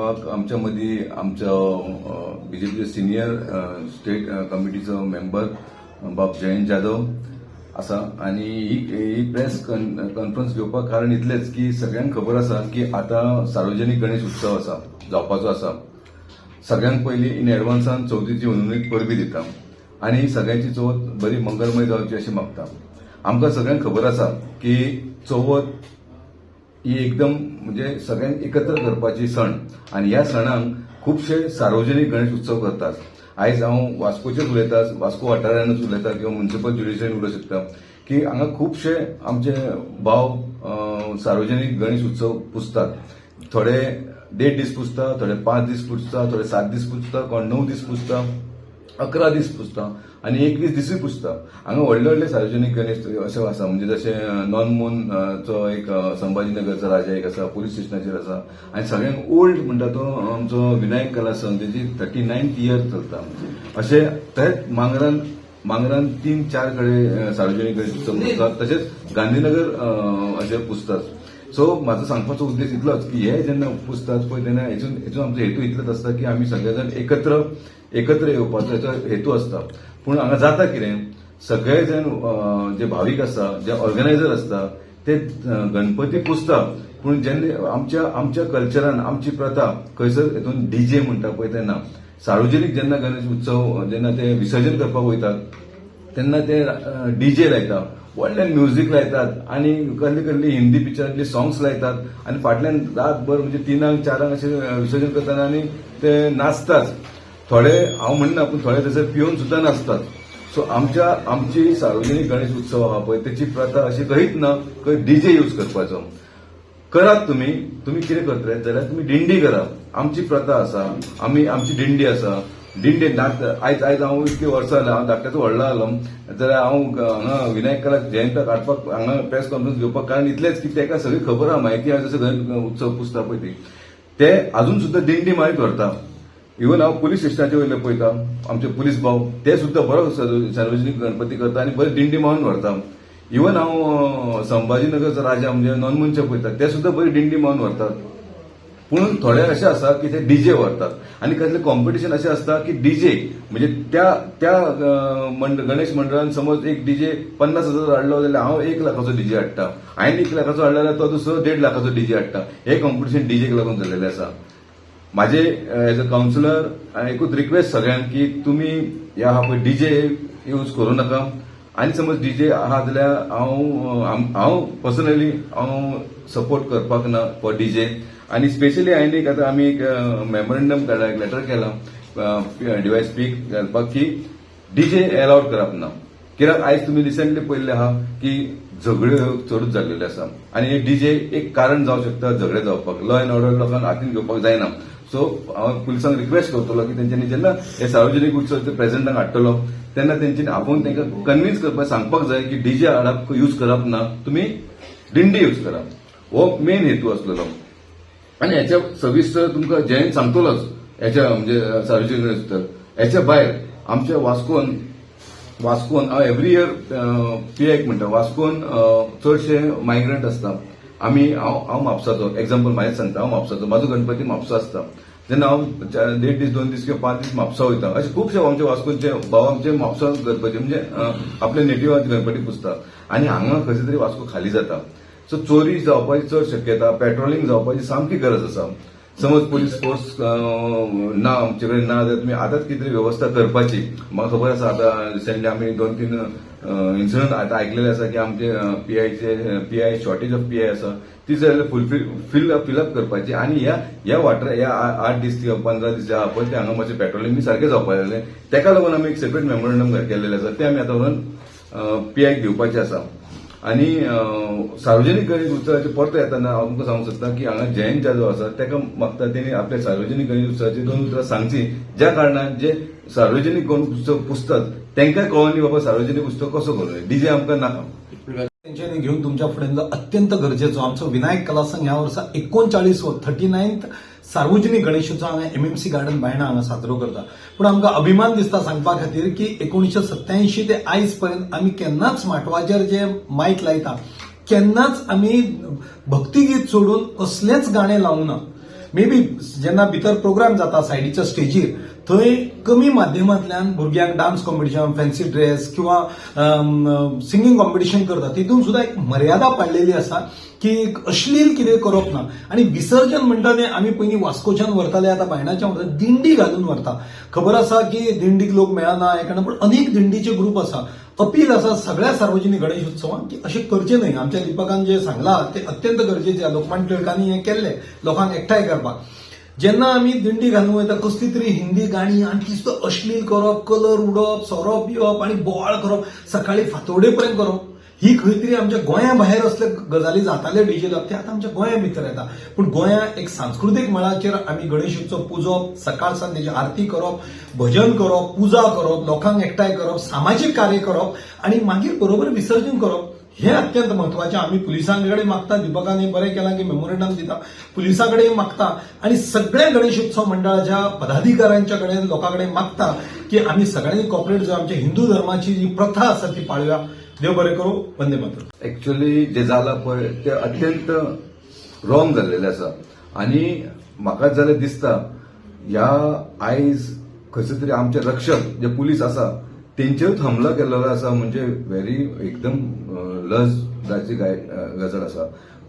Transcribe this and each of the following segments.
घेवपाक आमच्या मदीं आमचो बीजेपीचे सिनियर स्टेट कमिटीचो मेंबर बाब जयंत जाधव आसा. आनी ही प्रेस कॉन्फरन्स घेवपाक कारण इतलेंच की सगळ्यांक खबर आसा की आतां सार्वजनीक गणेश उत्सव आसा, जावपाचो आसा. सगळ्यांत पयलीं इन एडवान्सान चवथीची हुनहुनीत परबी दिता आनी सगळ्यांची चवथ बरी मंगलमय जावची अशी मागता. आमकां सगळ्यांक खबर आसा की चवथ ही एकदम म्हणजे सगळ्यांक एकत्र करपाची सण आनी ह्या सणांक खुबशे सार्वजनीक गणेश उत्सव करतात. आयज हांव वास्कोचेच उलयता, वास्को वाठारानूच उलयता किंवा मुन्सिपल ज्युरिडिक्शन उलोवंक शकता की हांगा खुबशे आमचे भाव सार्वजनीक गणेश उत्सव पुजतात. थोडे देड दीस पुजता, थोडे 5 दीस पुजता, थोडे 7 दीस पुजता, कोण 9 दीस पुजता, 11 दीस पुजता आनी 21 दिसूय पुजता. हांगा व्हडले व्हडले सार्वजनीक गणेश अशें आसा, म्हणजे जशें नॉन मून चो एक संभाजीनगरचो राजा एक आसा, पुलीस स्टेशनाचेर आसा आनी सगळ्यांक ओल्ड म्हणटा तो आमचो विनायक कला संघ, तेजी 39th year चलता. अशें तशेंच मांगरान मांगरान तीन चार कडेन सार्वजनीक गणेश उत्सव पुजतात, तशेंच गांधीनगर अशें पुजतात. सो म्हाजो सांगपाचो उद्देश इतलोच की हे जेन्ना पुजतात पळय तेन्ना हेतून आमचो हेतू इतलोच आसता की आमी सगळे जाण एकत्र एकत्र येवपाचो हेचो हेतू आसता. पूण हांगा जाता कितें, सगळे जाण जे भावीक आसता, जे ऑर्गनायझर आसता, ते गणपती पुजता, पूण जेन्ना आमच्या आमच्या कल्चरान आमची प्रथा खंयसर हेतून डीजे म्हणटा पळय, तेन्ना सार्वजनीक जेन्ना गणेश उत्सव जेन्ना ते विसर्जन करपाक वयतात तेन्ना ते डीजे लायता, व्हडल्यान म्युजीक लायतात आनी कसली कसली हिंदी पिक्चरांतली सॉंग्स लायतात आनी फाटल्यान रातभर म्हणजे 3ांक 4ांक अशें विसर्जन करतना आनी ते नाचतात. थोडे हांव म्हणना, पूण थोडे थंयसर पिवन सुद्दां नाचतात. सो आमची सार्वजनीक गणेश उत्सव आहा पळय, तेची प्रथा अशी खंयच ना खंय डीजे यूज करपाचो. करात तुमी, तुमी कितें करतले जाल्यार तुमी दिंडी करा. आमची प्रथा आसा, आमी आमची दिंडी आसा. दिंडी नाच आयज आयज हांव इतली वर्सां जालीं, हांव धाकट्याचो व्हडलो जालो, जाल्यार हांव हांगा विनायक कला जयंताक हाडपाक हांगा प्रेस कॉन्फरन्स घेवपाक कारण इतलेंच की ताका सगळी खबर आहा, म्हायती आहा. जसो गणेश उत्सव पुजता पळय ती ते अजून सुद्दां दिंडी मारीत व्हरता. इवन हांव पुलीस स्टेशनाचे वयले पळयता, आमचे पुलीस भाव ते सुद्दां बरो सार्वजनीक गणपती करता आनी बरी दिंडी मारून व्हरता. इवन हांव संभाजीनगरचो राजा म्हणजे नॉनमूनचे पळयता, ते सुद्दां बरी दिंडी मारून व्हरतात. पूण थोडे अशे आसा की ते डीजे व्हरतात आनी कसले कॉम्पिटिशन अशें आसता की डीजे म्हणजे त्या त्या गणेश मंडळान समज एक डीजे 50,000 हाडलो जाल्यार हांव 1 लाखाचो डीजे हाडटा, हांवें 1 लाखाचो हाडलो जाल्यार तो दुसरो 1.5 लाखाचो डीजे हाडटा. हे कॉम्पिटिशन डीजेक लागून जाल्लेलें आसा. माझे एज अ कावन्सिलर एकूच रिक्वेस्ट सगळ्यांक की तुमी ह्या आहा पळय डीजे यूज करूं नाका आनी समज डीजे आहा जाल्यार हांव पर्सनली हांव सपोर्ट करपाक ना फॉर डीजे. आनी स्पेशली हांवें एक आतां आमी एक मेमोरंडम काडला, एक लेटर केला डिवायस पीक घालपाक की डीजे अलाउड करप ना, कित्याक आयज तुमी रिसंटली पळयल्लें आहा की झगड्यो चडूच जाल्लेल्यो आसा आनी हे डीजे एक कारण जावं शकता झगडे जावपाक. लॉ एन्ड ऑर्डर लोकांक हातीन घेवपाक जायना. सो हांव पुलिसांक रिक्वेस्ट करतलो की तेंच्यांनी जेन्ना हे सार्वजनीक उत्सव प्रेसिडेंटाक हाडटलो तेन्ना तेंच्यांनी आपोवन तांकां कन्विन्स करपाक सांगपाक जाय की डीजे हाडप, यूज करप ना, तुमी दिंडी यूज करा. हो मेन हेतू आसलेलो. आनी हेच्या सविस्तर तुमकां जयंत सांगतलोच हेच्या म्हणजे सार्वजनीक गणेश उत्सव. हेच्या भायर आमच्या वास्कोन वास्कोन हांव एवरी इयर पीआयक म्हणटा, वास्कोन चडशे मायग्रंट आसता. आमी हांव हांव म्हापसाचो, एग्जाम्पल म्हाजें सांगता, हांव म्हापसाचो, म्हाजो गणपती म्हापसा आसता. जेन्ना हांव देड दीस, 2 दीस किंवा 5 दीस म्हापसा वयता, अशे खुबशे आमचे वास्कोचे भाव आमचे म्हापसा गणपती म्हणजे आपल्या नेटिवात गणपती पुजतात आनी हांगा खंयसर तरी वास्को खाली जाता. सो चोरी जावपाची चड शक्यता, पेट्रोलिंग जावपाची सामकी गरज आसा. समज पुलीस फोर्स ना आमचे कडेन ना जाल्यार तुमी आतांच कितें तरी वेवस्था करपाची. म्हाका खबर आसा, आतां रिसंटली आमी दोन तीन इन्सिडंट आतां आयकलेले आसा की आमचे पीआयचे पीआय, शॉर्टेज ऑफ पीआय आसा, ती जाल्यार फुलफील फिल फिलअप करपाची. आनी ह्या ह्या वाठार ह्या 8 दीस किंवा 15 दीस जे आहा पळय ते हांगा मातशें पेट्रोलिंग बी सारकें जावपाक लागलें. तेका लागून आमी एक सेपरेट मेमोरंडम केल्लेलें आसा, तें आमी आतां व्हरून पीआयक दिवपाचें आसा. आनी सार्वजनीक गणेश उत्सवाचे परतो येताना हांव तुमकां सांगूंक सोदता की हांगा जयंत जाधव आसा, ताका मागता तेणी आपल्या सार्वजनीक गणेश उत्सवाची दोन उतरां सांगची, ज्या कारणान जे सार्वजनीक गणेश उत्सव पुजतात तांकां कळोन बाबा सार्वजनीक उत्सव कसो करूं, डीजे आमकां नाका. तेंच्यांनी घेवन तुमच्या फुड्यान जो अत्यंत गरजेचो आमचो विनायक कला संघ ह्या वर्सा 39 वो 39th सार्वजनीक गणेशोत्सव हांगा एमएमसी गार्डन बायणा हांगा साजरो करता. पूण आमकां अभिमान दिसता सांगपा खातीर की 1987 ते आयज पर्यंत आमी केन्नाच माटवाचेर जे मायक लायता केन्नाच आमी भक्तिगीत सोडून कसलेंच गाणें लावूं ना. मे बी जेन्ना भितर प्रोग्राम जाता सायडीच्या स्टेजीर, थंय कमी माध्यमांतल्यान भुरग्यांक डान्स कॉम्पिटिशन, फॅन्सी ड्रेस किंवा सिंगींग कॉम्पिटिशन करता. तितून सुद्दां एक मर्यादा पाडलेली आसा की एक अश्लील कितें करप ना. आनी विसर्जन म्हणटा तें आमी पयलीं वास्कोच्यान व्हरताले, आतां बायणाच्यान व्हरता, दिंडी घालून व्हरता. खबर आसा की दिंडीक लोक मेळना हें कारण, पूण अनेक दिंडीचे ग्रुप आसा. अपील आसा सगळ्या सार्वजनिक गणेश उत्सवांत की अशें करचें न्हय. आमच्या दिपकान जें सांगलां तें अत्यंत गरजेचें. लोकमान्य टिळकांनी हें केल्लें लोकांक एकठांय करपाक. जेन्ना आमी दिंडी घालून वयता, कसली तरी हिंदी गाणी आनी ती सुद्दां अश्लील करप, कलर उडोवप, सोरो पिवप आनी बोवाळ करप, सकाळी फांतोडे पर्यंत करप, ही खंय तरी आमच्या गोंया भायर असले गजाली जाताले डीजे लावन, ते आतां आमच्या गोंया भितर येता. पूण गोंया एक सांस्कृतीक मळाचेर आमी गणेश उत्सव पुजप, सकाळ सावन तेजी आरती करप, भजन करप, पुजा करप, लोकांक एकठांय करप, सामाजीक कार्य करप आनी मागीर बरोबर विसर्जन करप, हें अत्यंत म्हत्वाचें. आमी पुलिसां कडेन मागता, दिपकान हें बरें केलां की मेमोरेंडम दिता, पुलिसां कडेन मागता आनी सगळ्या गणेश उत्सव मंडळाच्या पदाधिकाऱ्यांच्या कडेन, लोकां कडेन मागता की आमी सगळ्यांनी कॉपरेट जावन आमच्या हिंदू धर्माची जी प्रथा आसा ती पाळुया. देव बरें करूं. वंदे मातरम. एक्च्युअली जे जाला पळय ते अत्यंत रॉंग जाल्लेलें आसा आनी म्हाका जाल्यार दिसता ह्या आयज खंयसर तरी आमचे रक्षक जे पुलीस आसा तेंचेरूच हमला केल्लो आसा. म्हणजे व्हेरी एकदम लज जाची गजाल आसा.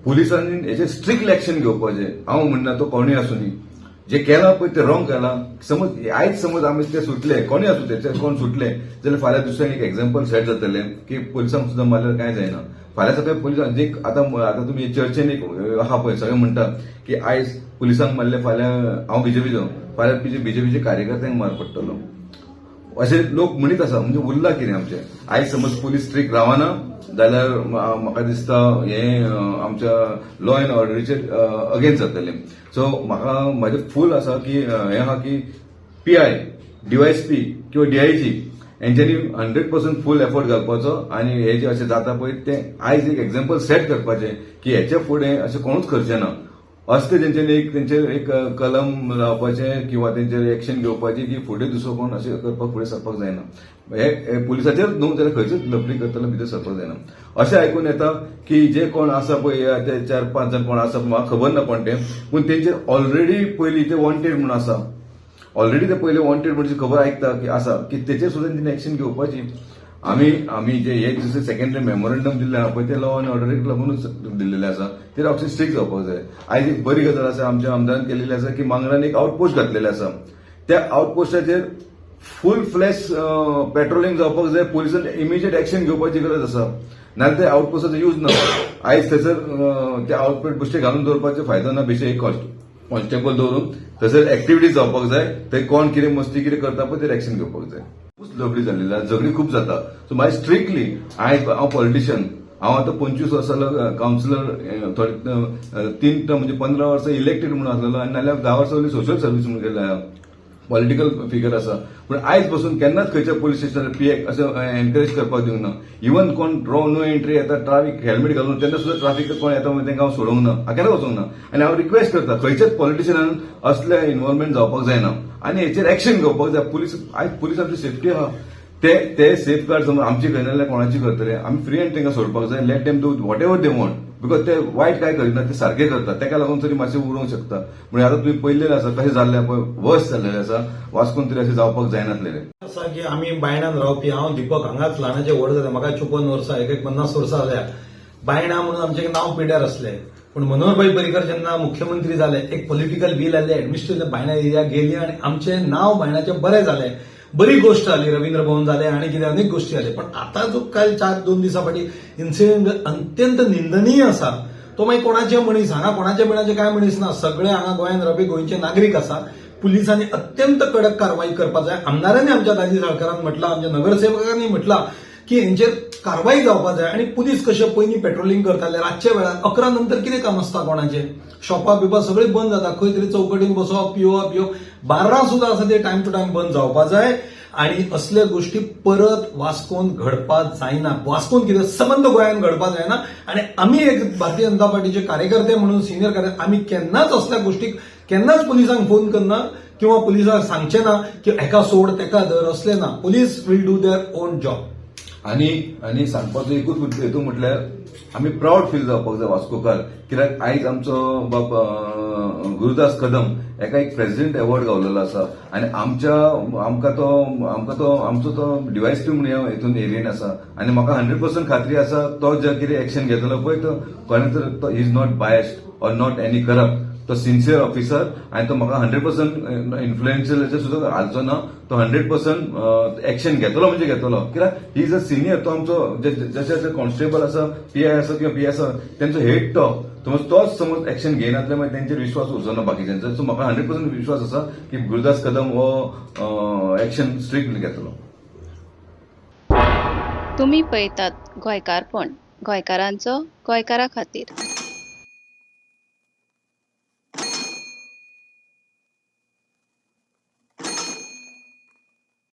पुलिसांनी हेचेर स्ट्रिक्ट एक्शन घेवपाचें. हांव म्हणना तो कोणूय आसूं, जे केलां पळय ते रॉंग केलां. समज आयज समज आमी ते सुटले, कोणूय आसूं, तेचे कोण सुटले जाल्यार फाल्यां दुसऱ्यांक एक एग्जाम्पल सेट जातलें की पुलिसांक सुद्दां मारल्यार कांय जायना. फाल्यां सगळे पुलिसांक जे आतां आतां तुमी चर्चेन एक आहा पळय, सगळे म्हणटा की आयज पुलिसांक मारले, फाल्यां हांव बीजेपीचो, फाल्यां बीजेपीचे कार्यकर्त्यांक मार पडटलो अशें लोक म्हणीत आसा. म्हणजे उरला कितें आमचें? आयज समज पुलीस स्ट्रीक रावना जाल्यार म्हाका दिसता हें आमच्या लॉ एंड ऑर्डरीचेर अगेन्स्ट जातलें. सो म्हाका म्हाजें फूल आसा की हें आहा की पीआय, डीवायएसपी किंवा डीआयजी हेंच्यांनी 100% फूल एफर्ट घालपाचो आनी हे जे अशें जाता पळय तें आयज एक एग्जाम्पल सेट करपाचें की हेच्या फुडें अशें कोणूच करचें ना. असले तेंच्यांनी एक तेंचेर एक कलम लावपाचें किंवा तेंचेर एक्शन घेवपाची की फुडें दुसरो कोण अशें करपाक फुडें सरपाक जायना. हे हे पुलिसाचेर न्हू जाल्यार खंयचेच लफडी करतलो भितर सरपाक जायना. अशें आयकून येता की जे कोण आसा पळय ते चार पांच जाण कोण आसा, म्हाका खबर ना कोण ते, पूण तेंचेर ऑलरेडी पयलीं ते वॉन्टेड म्हणून आसा. ऑलरेडी ते पयले वॉन्टेड म्हणजे खबर आयकता की आसा की तेचेर सुद्दां तेणी एक्शन घेवपाची. आमी आमी जे हे जशें सेकंडरी मेमोरंडम दिल्लें आहा पळय ते लॉ अँड ऑर्डरीक लागूनच दिल्लेलें आसा. ते ऑफिस स्ट्रीक जावपाक जाय. आयज एक बरी गजाल आसा, आमच्या आमदारान केलेली आसा की मांगरान एक आउटपोस्ट घातलेलें आसा. त्या आउटपोस्टाचेर फूल फ्लॅश पेट्रोलिंग जावपाक जाय. पुलिसान इमिजिएट एक्शन घेवपाची गरज आसा, नाजाल्यार ते आउटपोस्टाचो यूज ना. आयज थंयसर ते आउटपोस्ट बेश्टे घालून दवरपाचो फायदो ना. बेश्टे एक कॉन्स्टेबल दवरून थंयसर एक्टिविटीज जावपाक जाय. थंय कोण कितें मस्ती कितें करता पळय तेर एक्शन घेवपाक जाय. खूब लफडी जाल्लेली आसा, झगडी खूब जाता. सो मागीर स्ट्रिक्टली आयज हांव पॉलिटिशियन, हांव आतां 25 वर्सां जालो कावन्सिलर, थोडे तीन टर्म म्हणजे 15 वर्सां इलेक्टेड म्हणून आसलेलो आनी नाल्यार 10 वर्सां वयली सोशल सर्वीस म्हणून केल्या, पॉलिटिकल फिगर आसा. पूण आयज पासून केन्नाच खंयच्या पुलीस स्टेशनार पियेक अशें एनकरेज करपाक दिवंक ना. इवन कोण रो नो एंट्री येता ट्राफीक हेल्मेट घालून, तेन्ना सुद्दां ट्राफीक कोण येता म्हणून तांकां हांव सोडोवंक ना, हांव केन्ना वचोंक ना. आनी हांव रिक्वेस्ट करता, खंयच्याच पॉलिटिशियनान असले इन्वॉल्वमेंट जावपाक जायना आनी हेचेर एक्शन घेवपाक जाय. पुलीस, आयज पुलीस आमची सेफ्टी आहा, ते ते सेफ गार्ड समज आमची करना जाल्यार कोणाची करतले? आमी फ्री हँड तांकां सोडपाक जाय. Let them do whatever they want, because ते वायट काय करिना, ते सारके करता. ताका लागून तरी मातशें उरोवंक शकता. म्हणजे आतां तुमी पळयल्लें आसा कशें जाल्लें पळय, वर्स जाल्लेलें आसा. वास्कोन तरी अशें जावपाक जायनासलेलें. आसा की आमी बायणान रावपी. हांव दीपक हांगाच ल्हानाचे व्हड जाले. म्हाका 54 वर्सां, एक एक 50 वर्सां जाल्या. बायणा म्हणून आमचें नांव पिड्यार आसलें. पूण मनोहरभाई पर्रीकर जेन्ना मुख्यमंत्री जाले, एक पॉलिटिकल बील आयलें, एडमिनिस्ट्रेशन बायणा एरिया गेली आनी आमचें नांव बायणाचें बरें जालें. बरी गोश्ट जाली, रवींद्र भवन जालें आनी कितें अनेक गोश्टी जाले. पण आतां जो काल चार दोन दिसां फाटीं इन्सिडंट अत्यंत निंदनीय आसा. तो मागीर कोणाचे मनीस, हांगा कोणाचे बिणाचे काय मनीस ना, सगळे हांगा गोंयांत रावपी गोंयचे नागरीक आसा. पुलिसांनी अत्यंत कडक कारवाई करपाक जाय. आमदारांनी, आमच्या दाजी साळकारान म्हटलां, आमच्या नगरसेवकांनी म्हटलां की हेंचेर कारवाई जावपाक जाय. आनी पुलीस कशे पयलीं पेट्रोलिंग करताले, रातच्या वेळार 11 नंतर कितें काम आसता कोणाचें? शॉपां बिपां सगळीं बंद जाता. खंय तरी चौकटीन बसप, पिवप, येवप. बार्रां सुद्दां आसा ते टायम टू टायम बंद जावपाक जाय आनी असल्या गोष्टी परत वास्कोन घडपाक जायना. वास्कोन कितें, सबंद गोंयांत घडपाक जायना. आनी आमी एक भारतीय जनता पार्टीचे कार्यकर्ते म्हणून, सिनियर कार्यकर्ते, आमी केन्नाच असल्या गोष्टीक केन्नाच पुलिसांक फोन करना किंवा पुलिसांक सांगचे ना की एका सोड, तेका धर, असले ना. Police will do their own job. आनी आनी सांगपाचो एकूच हेतू म्हटल्यार आमी प्रावड फील जावपाक जाय वास्कोकार, कित्याक आयज आमचो बाब गुरुदास कदम हेका एक प्रेसिडेंट एवॉर्ड गावलेलो आसा आनी आमच्या आमकां तो आमचो तो डिवायस पी म्हणून ह्या हेतून एरियेन आसा. आनी म्हाका 100% खात्री आसा, तो जे कितें एक्शन घेतलो पळय, तो कोणें तर तो is not biased or not any corrupt. तो सिन्सियर ऑफिसर आनी तो म्हाका 100% इन्फ्लुएन्शियलाचेर सुद्दां हालचो ना. तो 100% एक्शन घेतलो म्हणजे घेतलो, कित्याक he is a senior. तो आमचो जशे जशे कॉन्स्टेबल आसा, पीआय आसा किंवा पी आसा, तेंचो हेड तो समज तोच समज एक्शन घेयनासले मागीर तेंचेर विश्वास उरचो ना बाकीच्यांचो. सो म्हाका 100% विश्वास आसा की गुरुदास कदम हो एक्शन स्ट्रिक्ट घेतलो. तुमी पळयतात गोंयकारपण, गोंयकारांचो गोंयकारा खातीर.